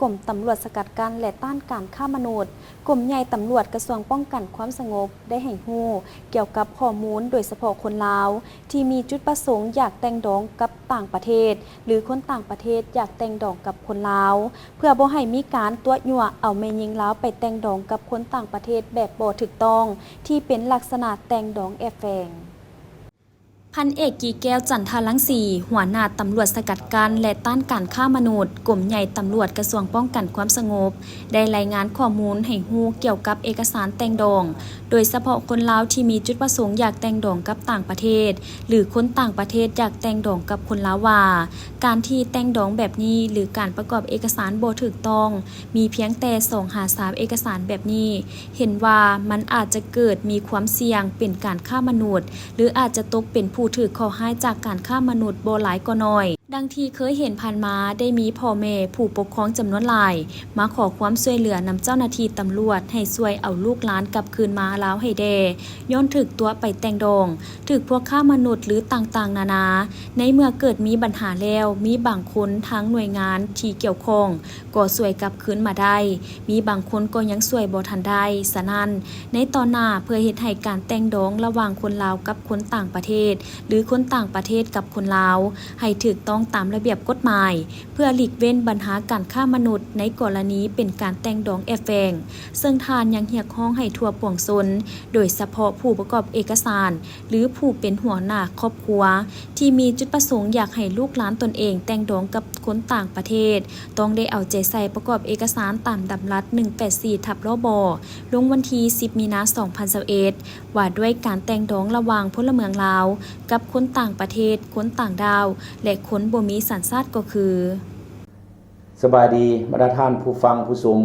ກົມຕຳຫຼວດສະກັດກັ້ນ ແລະ ຕ້ານການຄ້າມະນຸດ, ກົມໃຫຍ່ຕຳຫຼວດກະຊວງປ້ອງກັນຄວາມສະຫງົບ ໄດ້ໃຫ້ຮູ້ກ່ຽວກັບຂໍ້ມູນ ໂດຍສະເພາະຄົນລາວທີ່ມີຈຸດປະສົງຢາກແຕ່ງດອງກັບຕ່າງປະເທດ ຫຼື ຄົນຕ່າງປະເທດຢາກແຕ່ງດອງກັບຄົນລາວ, ເພື່ອບໍ່ໃຫ້ມີການຕົວະຍົວະເອົາແມ່ຍິງລາວໄປແຕ່ງດອງກັບຄົນຕ່າງປະເທດແບບບໍ່ຖືກຕ້ອງ ທີ່ເປັນລັກສະນະແຕ່ງດອງແອບແຝງ. ພັນເອກ ກີແກ້ວ ຈັນທະລັງສີ ຫົວໜ້າຕຳຫຼວດສະກັດກັ້ນ ແລະ ຕ້ານການຄ້າມະນຸດ, ກົມໃຫຍ່ຕຳຫຼວດກະຊວງປ້ອງກັນຄວາມສະຫງົບ ໄດ້ລາຍງານຂໍ້ມູນໃຫ້ຮູ້ກ່ຽວກັບເອກະສານແຕ່ງດອງ, ໂດຍສະເພາະຄົນລາວທີ່ມີຈຸດປະສົງຢາກແຕ່ງດອງກັບຕ່າງປະເທດ ຫຼື ຄົນຕ່າງປະເທດຢາກແຕ່ງດອງກັບຄົນລາວວ່າ ການທີ່ແຕ່ງດອງແບບນີ້ ຫຼື ການປະກອບເອກະສານບໍ່ຖືກຕ້ອງ ມີພຽງແຕ່ສອງຫາສາມເອກະສານແບບນີ້ ເຫັນວ່າມັນອາດຈະເກີດມີຄວາມສ່ຽງເປັນການຄ້າມະນຸດ ຫຼື ອາດຈະຕົກເປັນຜູ້ຖືກເຄາະຮ້າຍຈາກການຄ້າມະນຸດບໍ່ຫຼາຍກໍໜ້ອຍ. ດັ່ງທີ່ເຄີຍເຫັນຜ່ານມາ ໄດ້ມີພໍ່ແມ່ຜູ້ປົກຄອງຈຳນວນຫຼາຍ ມາຂໍຄວາມຊ່ວຍເຫຼືອນຳເຈົ້າໜ້າທີ່ຕຳຫຼວດໃຫ້ຊ່ວຍເອົາລູກຫຼານກັບຄືນມາລາວໃຫ້ແດ່, ຍ້ອນຖືກຕົວະໄປແຕ່ງດອງ, ຖືກພວກຄ້າມະນຸດ ຫຼື ຕ່າງໆນານາ. ໃນເມື່ອເກີດມີບັນຫາແລ້ວ, ມີບາງຄົນທາງໜ່ວຍງານທີ່ກ່ຽວຂ້ອງກໍຊ່ວຍກັບຄືນມາໄດ້, ມີບາງຄົນກໍຍັງຊ່ວຍບໍ່ທັນໄດ້. ສະນັ້ນ, ໃນຕໍ່ໜ້າ ເພື່ອເຮັດໃຫ້ການແຕ່ງດອງລະຫວ່າງຄົນລາວກັບຄົນຕ່າງປະເທດ ຫຼື ຄົນຕ່າງປະເທດກັບຄົນລາວ ໃຫ້ຖືກຕ້ອງຕາມລະບຽບກົດໝາຍ, ເພື່ອຫຼີກເວັ້ນບັນຫາການຄ້າມະນຸດໃນກໍລະນີເປັນການແຕ່ງດອງແອບແຝງ, ເຊິ່ງທ່ານຍັງຮຽກຮ້ອງໃຫ້ທົ່ວປວງຊົນ, ໂດຍສະເພາະຜູ້ປະກອບເອກະສານ ຫຼື ຜູ້ເປັນຫົວໜ້າຄອບຄົວ ທີ່ມີຈຸດປະສົງຢາກໃຫ້ລູກຫຼານຕົນເອງແຕ່ງດອງກັບຄົນຕ່າງປະເທດ ຕ້ອງໄດ້ເອົາໃຈໃສ່ປະກອບເອກະສານຕາມດຳລັດ ໜຶ່ງແປດສີ່ ທັບ ລບ ລົງວັນທີ ສິບ ມີນາ ສອງພັນຊາວເອັດ ວ່າດ້ວຍການແຕ່ງດອງລະຫວ່າງພົນລະເມືອງລາວກັບຄົນຕ່າງປະເທດ, ຄົນຕ່າງດ້າວ ແລະ ຄົນບໍ່ມີສັນຊາດກໍຄື. ສະບາຍດີ ບັນດາທ່ານຜູ້ຟັງຜູ້ຊົມ.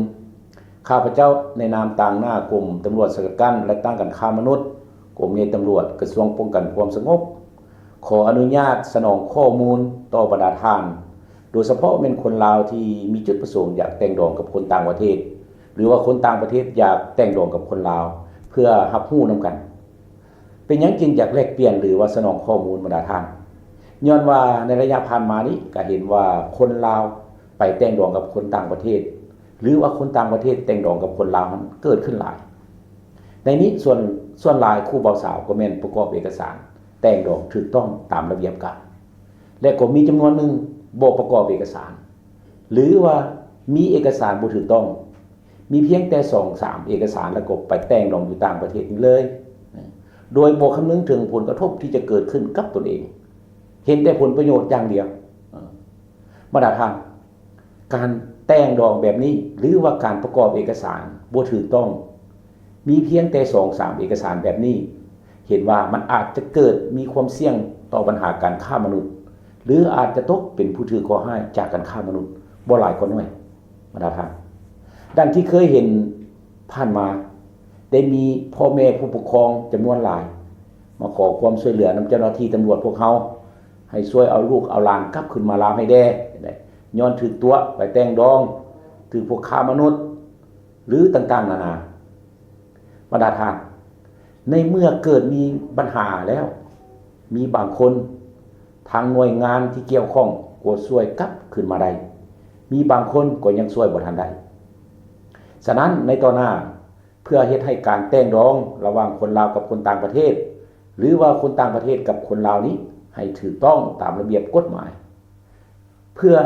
ຂ້າພະເຈົ້າໃນນາມຕາງໜ້າກົມຕຳຫຼວດສະກັດກັ້ນ ແລະ ຕ້ານການຄ້າມະນຸດ, ກົມໃຫຍ່ຕຳຫຼວດ, ກະຊວງປ້ອງກັນຄວາມສະຫງົບ, ຂໍອະນຸຍາດສະໜອງຂໍ້ມູນຕໍ່ບັນດາທ່ານ, ໂດຍສະເພາະແມ່ນຄົນລາວທີ່ມີຈຸດປະສົງຢາກແຕ່ງດອງກັບຄົນຕ່າງປະເທດ ຫຼືວ່າຄົນຕ່າງປະເທດຢາກແຕ່ງດອງກັບຄົນລາວ ເພື່ອຮັບຮູ້ນຳກັນ. ເປັນຫຍັງຈຶ່ງຢາກແລກປ່ຽນ ຫຼືວ່າສະໜອງຂໍ້ມູນບັນດາທ່ານ? ຍ້ອນວ່າໃນໄລຍະຜ່ານມານີ້ກະເຫັນວ່າຄົນລາວໄປແຕ່ງດອງກັບຄົນຕ່າງປະເທດ ຫຼືວ່າຄົນຕ່າງປະເທດແຕ່ງດອງກັບຄົນລາວຫັ້ນເກີດຂຶ້ນຫຼາຍ. ໃນນີ້ສ່ວນ, ສ່ວນຫຼາຍຄູ່ບ່າວສາວກໍແມ່ນປະກອບເອກະສານແຕ່ງດອງຖືກຕ້ອງຕາມລະບຽບການ ແລະກໍມີຈຳນວນໜຶ່ງບໍ່ປະກອບເອກະສານ ຫຼືວ່າມີເອກະສານບໍ່ຖືກຕ້ອງ ມີພຽງແຕ່ສອງສາມເອກະສານ ແລ້ວກໍໄປແຕ່ງດອງຢູ່ຕ່າງປະເທດນີ້ເລີຍ ໂດຍບໍ່ຄຳນຶງເຖິງຜົນກະທົບທີ່ຈະເກີດຂຶ້ນກັບຕົນເອງ ເຫັນແຕ່ຜົນປະໂຫຍດຢ່າງດຽວ. ບັນດາທ່ານ, ການແຕ່ງດອງແບບນີ້ ຫຼືວ່າການປະກອບເອກະສານບໍ່ຖືກຕ້ອງ ມີພຽງແຕ່ສອງສາມເອກະສານແບບນີ້ ເຫັນວ່າມັນອາດຈະເກີດມີຄວາມສ່ຽງຕໍ່ບັນຫາການຄ້າມະນຸດ ຫຼືອາດຈະຕົກເປັນຜູ້ຖືກເຄາະຮ້າຍຈາກການຄ້າມະນຸດບໍ່ຫຼາຍກໍໜ້ອຍ. ບັນດາທ່ານ, ດັ່ງທີ່ເຄີຍເຫັນຜ່ານມາ ໄດ້ມີພໍ່ແມ່ຜູ້ປົກຄອງຈຳນວນຫຼາຍ ມາຂໍຄວາມຊ່ວຍເຫຼືອນຳເຈົ້າໜ້າທີ່ຕຳຫຼວດພວກເຮົາ ໃຫ້ຊ່ວຍເອົາລູກເອົາຫຼານກັບຄືນມາລາວໃຫ້ແດ່ ຍ້ອນຖືກຕົວະໄປແຕ່ງດອງ, ຖືກພວກຄ້າມະນຸດ ຫຼືຕ່າງໆນານາ. ບັນດາທ່ານ, ໃນເມື່ອເກີດມີບັນຫາແລ້ວ ມີບາງຄົນ ທາງໜ່ວຍງານທີ່ກ່ຽວຂ້ອງກໍຊ່ວຍກັບຄືນມາໄດ້, ມີບາງຄົນກໍຍັງຊ່ວຍບໍ່ທັນໄດ້. ສະນັ້ນ ໃນຕໍ່ໜ້າ ເພື່ອເຮັດໃຫ້ການແຕ່ງດອງລະຫວ່າງຄົນລາວກັບຄົນຕ່າງປະເທດ ຫຼືວ່າຄົນຕ່າງປະເທດກັບຄົນລາວນີ້ ໃຫ້ຖືກຕ້ອງຕາມລະບຽບກົດໝາຍ ເພື່ອ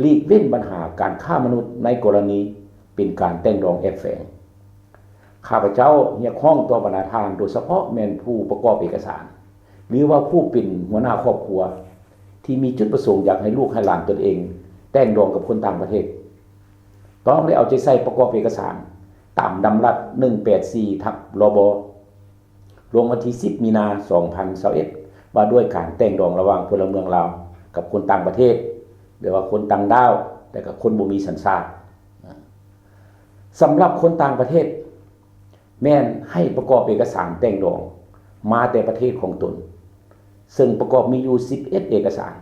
ຫຼີກເວັ້ນບັນຫາການຄ້າມະນຸດໃນກໍລະນີເປັນການແຕ່ງດອງແອບແຝງ, ຂ້າພະເຈົ້າຮຽກຮ້ອງຕໍ່ບັນດາທ່ານ ໂດຍສະເພາະແມ່ນຜູ້ປະກອບເອກະສານ ຫຼືວ່າຜູ້ເປັນຫົວໜ້າຄອບຄົວ ທີ່ມີຈຸດປະສົງຢາກໃຫ້ລູກໃຫ້ຫຼານຕົນເອງແຕ່ງດອງກັບຄົນຕ່າງປະເທດ ຕ້ອງໄດ້ເອົາໃຈໃສ່ປະກອບເອກະສານຕາມດຳລັດ ໜຶ່ງແປດສີ່ ທັບ ລບ ລົງວັນທີ ສິບ ມີນາ ສອງພັນຊາວເອັດ ວ່າດ້ວຍການແຕ່ງດອງລະຫວ່າງພົນລະເມືອງລາວກັບຄົນຕ່າງປະເທດ ຫຼືວ່າຄົນຕ່າງດ້າວ ແລະກະຄົນບໍ່ມີສັນຊາດ. ສຳລັບຄົນຕ່າງປະເທດ ແມ່ນໃຫ້ປະກອບເອກະສານແຕ່ງດອງມາແຕ່ປະເທດຂອງຕົນ ເຊິ່ງປະກອບມີຢູ່ ສິບເອັດ ເອກະສານ.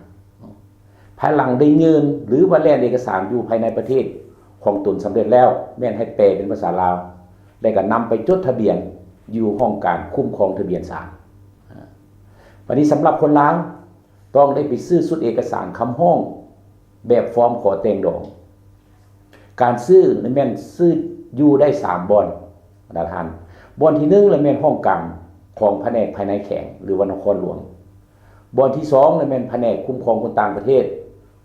ພາຍຫຼັງໄດ້ຍື່ນ ຫຼືວ່າແລ່ນເອກະສານຢູ່ພາຍໃນປະເທດຂອງຕົນສຳເລັດແລ້ວ ແມ່ນໃຫ້ແປເປັນພາສາລາວ ແລະກະນຳໄປຈົດທະບຽນຢູ່ຫ້ອງການຄຸ້ມຄອງທະບຽນສານ. ບາດນີ້ສຳລັບຄົນລາວ ຕ້ອງໄດ້ໄປຊື້ຊຸດເອກະສານຄຳຮ້ອງແບບຟອມຂໍແຕ່ງດອງ ການຊື້ແມ່ນຊື້ຢູ່ໄດ້ສາມບ່ອນ ທ່ານ. ບ່ອນທີໜຶ່ງລະແມ່ນຫ້ອງການຂອງພະແນກພາຍໃນແຂວງ ຫຼືວ່ານະຄອນຫຼວງ. ບ່ອນທີສອງລະແມ່ນພະແນກຄຸ້ມຄອງຄົນຕ່າງປະເທດ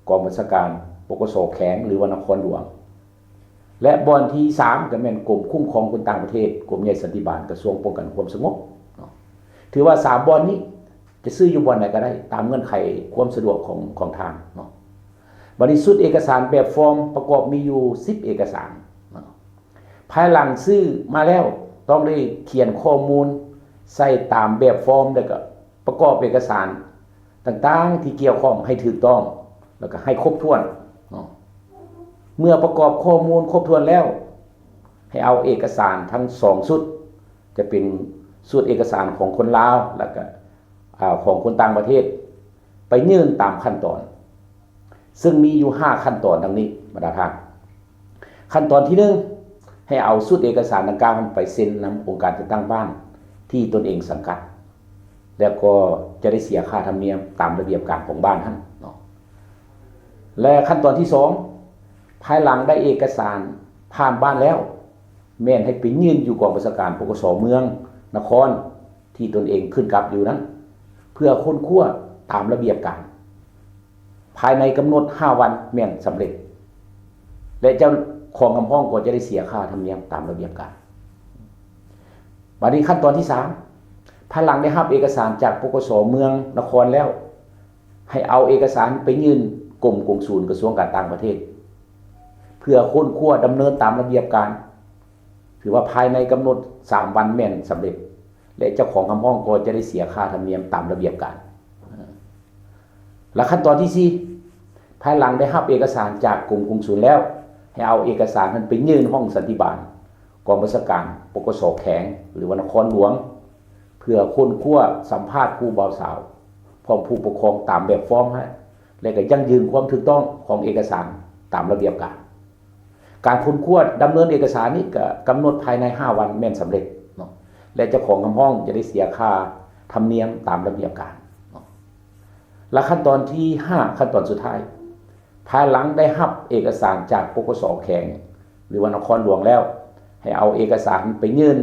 ກອງບັນຊາການ ປກສ ແຂວງ ຫຼືວ່ານະຄອນຫຼວງ. ແລະ ບ່ອນທີສາມກໍແມ່ນກົມຄຸ້ມຄອງຄົນຕ່າງປະເທດ ກົມໃຫຍ່ສັນຕິບານ ກະຊວງປ້ອງກັນຄວາມສະຫງົບເນາະ. ຖືວ່າສາມບ່ອນນີ້ຈະຊື້ຢູ່ບ່ອນໃດກໍໄດ້ ຕາມເງື່ອນໄຂຄວາມສະດວກຂອງ ຂອງທ່ານເນາະ. ບັດນີ້ຊຸດເອກະສານແບບຟອມປະກອບມີຢູ່ສິບເອກະສານເນາະ. ພາຍຫຼັງຊື້ມາແລ້ວ ຕ້ອງໄດ້ຂຽນຂໍ້ມູນໃສ່ຕາມແບບຟອມ ແລ້ວກໍປະກອບເອກະສານຕ່າງໆທີ່ກ່ຽວຂ້ອງໃຫ້ຖືກຕ້ອງ ແລ້ວກໍໃຫ້ຄົບຖ້ວນເນາະ. ເມື່ອປະກອບຂໍ້ມູນຄົບຖ້ວນແລ້ວ ໃຫ້ເອົາເອກະສານທັງສອງຊຸດ ຈະເປັນຊຸດເອກະສານຂອງຄົນລາວ ແລ້ວກໍ ອາ ຂອງຄົນຕ່າງປະເທດ ໄປຍື່ນຕາມຂັ້ນຕອນ ເຊິ່ງມີຢູ່ຫ້າຂັ້ນຕອນດັ່ງນີ້ ບັນດາທ່ານ. ຂັ້ນຕອນທີໜຶ່ງ ໃຫ້ເອົາຊຸດເອກະສານດັ່ງກ່າວນັ້ນໄປເຊັນນຳອົງການຈັດຕັ້ງບ້ານທີ່ຕົນເອງສັງກັດ ແລ້ວກໍຈະໄດ້ເສຍຄ່າທຳນຽມຕາມລະບຽບການຂອງບ້ານຫັ້ນເນາະ. ແລະ ຂັ້ນຕອນທີສອງ ພາຍຫຼັງໄດ້ເອກະສານຜ່ານບ້ານແລ້ວ ແມ່ນໃຫ້ໄປຍື່ນຢູ່ກອງບັນຊາການ ປກສ ເມືອງ ນະຄອນ ທີ່ຕົນເອງຂຶ້ນກັບຢູ່ນັ້ນ ເພື່ອຄົ້ນຄວ້າຕາມລະບຽບການ ພາຍໃນກຳນົດຫ້າວັນແມ່ນສຳເລັດ ແລະ ເຈົ້າຂອງຄຳຮ້ອງກໍຈະໄດ້ເສຍຄ່າທຳນຽມຕາມລະບຽບການ. ບາດນີ້ຂັ້ນຕອນທີສາມ ພາຍຫຼັງໄດ້ຮັບເອກະສານຈາກ ປກສ ເມືອງ ນະຄອນ ແລ້ວ ໃຫ້ເອົາເອກະສານໄປຍື່ນກົມກົງສູນກະຊວງການຕ່າງປະເທດ ເພື່ອຄົ້ນຄວ້າດຳເນີນຕາມລະບຽບການ. ຖືວ່າພາຍໃນກຳນົດສາມວັນແມ່ນສຳເລັດ ແລະ ເຈົ້າຂອງຄຳຮ້ອງກໍຈະໄດ້ເສຍຄ່າທຳນຽມຕາມລະບຽບການ. ແລະ ຂັ້ນຕອນທີສີ່ ພາຍຫຼັງໄດ້ຮັບເອກະສານຈາກກົມກົງສູນແລ້ວ ໃຫ້ເອົາເອກະສານນັ້ນໄປຍື່ນຫ້ອງສັນຕິບານ ກອງບັນຊາການ ປກສ ແຂວງ ຫຼືວ່ານະຄອນຫຼວງ ເພື່ອຄົ້ນຄວ້າສຳພາດຄູ່ບ່າວສາວ ພ້ອມຜູ້ປົກຄອງຕາມແບບຟອມໃຫ້ ແລະ ກໍຢັ້ງຢືນຄວາມຖືກຕ້ອງຂອງເອກະສານຕາມລະບຽບການ. ການຄົ້ນຄວ້າດຳເນີນເອກະສານນີ້ກໍກຳນົດພາຍໃນຫ້າວັນແມ່ນສຳເລັດເນາະ ແລະ ເຈົ້າຂອງຄຳຮ້ອງຈະໄດ້ເສຍຄ່າທຳນຽມຕາມລະບຽບການເນາະ. ແລະ ຂັ້ນຕອນທີຫ້າ ຂັ້ນຕອນສຸດທ້າຍ ພາຍຫຼັງໄດ້ຮັບເອກະສານຈາກ ປກສ ແຂວງ ຫຼືວ່ານະຄອນຫຼວງແລ້ວ ໃຫ້ເອົາເອກະສານໄປຍື່ນ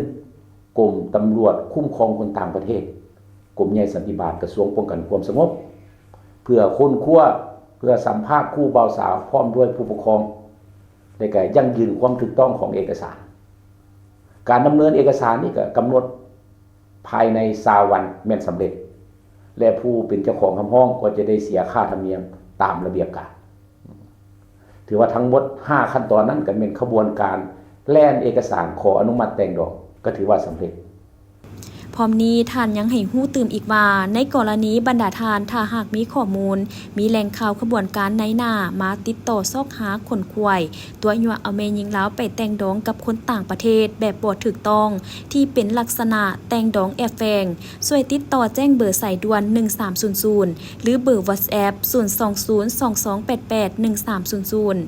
ກົມຕຳຫຼວດຄຸ້ມຄອງຄົນຕ່າງປະເທດ ກົມໃຫຍ່ສັນຕິບານ ກະຊວງປ້ອງກັນຄວາມສະຫງົບ ເພື່ອຄົ້ນຄວ້າ ເພື່ອສຳພາດຄູ່ບ່າວສາວ ພ້ອມດ້ວຍຜູ້ປົກຄອງ ແລະ ກະຢັ້ງຢືນຄວາມຖືກຕ້ອງຂອງເອກະສານ. ການດຳເນີນເອກະສານນີ້ກະກຳນົດພາຍໃນຊາວວັນແມ່ນສຳເລັດ ແລະ ຜູ້ເປັນເຈົ້າຂອງຄຳຮ້ອງກໍຈະໄດ້ເສຍຄ່າທຳນຽມຕາມລະບຽບການ. ຖືວ່າທັງໝົດຫ້າຂັ້ນຕອນນັ້ນກະແມ່ນຂະບວນການແລ່ນເອກະສານຂໍອະນຸມັດແຕ່ງດອງ ກະຖືວ່າສຳເລັດ. ພ້ອມນີ້ທ່ານຍັງໃຫ້ຮູ້ຕື່ມອີກວ່າ ໃນກໍລະນີບັນດາທ່ານ ຖ້າຫາກມີຂໍ້ມູນ ມີແຫຼ່ງຂ່າວຂະບວນການນາຍໜ້າມາຕິດຕໍ່ຊອກຫາຂົນຂວາຍ ຕົວະຍົວະເອົາແມ່ຍິງລາວໄປແຕ່ງດອງກັບຄົນຕ່າງປະເທດແບບບໍ່ຖືກຕ້ອງ ທີ່ເປັນລັກສະນະແຕ່ງດອງແອບແຝງ, ຊ່ວຍຕິດຕໍ່ແຈ້ງເບີສາຍດ່ວນໜຶ່ງສາມສູນສູນ ຫຼື ເບີ WhatsApp ສູນສອງສູນ ສອງສອງແປດແປດ ໜຶ່ງສາມສູນສູນ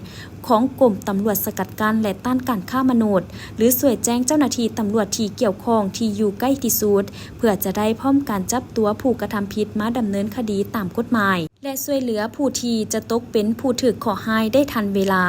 ຂອງກົມຕຳຫຼວດສະກັດກັ້ນ ແລະ ຕ້ານການຄ້າມະນຸດ ຫຼື ຊ່ວຍແຈ້ງເຈົ້າໜ້າທີ່ຕຳຫຼວດທີ່ກ່ຽວຂ້ອງທີ່ຢູ່ໃກ້ທີ່ສຸດ ເພື່ອຈະໄດ້ພ້ອມການຈັບຕົວຜູ້ກະທຳຜິດມາດຳເນີນຄະດີຕາມກົດໝາຍ ແລະ ຊ່ວຍເຫຼືອຜູ້ທີ່ຈະຕົກເປັນຜູ້ຖືກເຄາະຮ້າຍໄດ້ທັນເວລາ.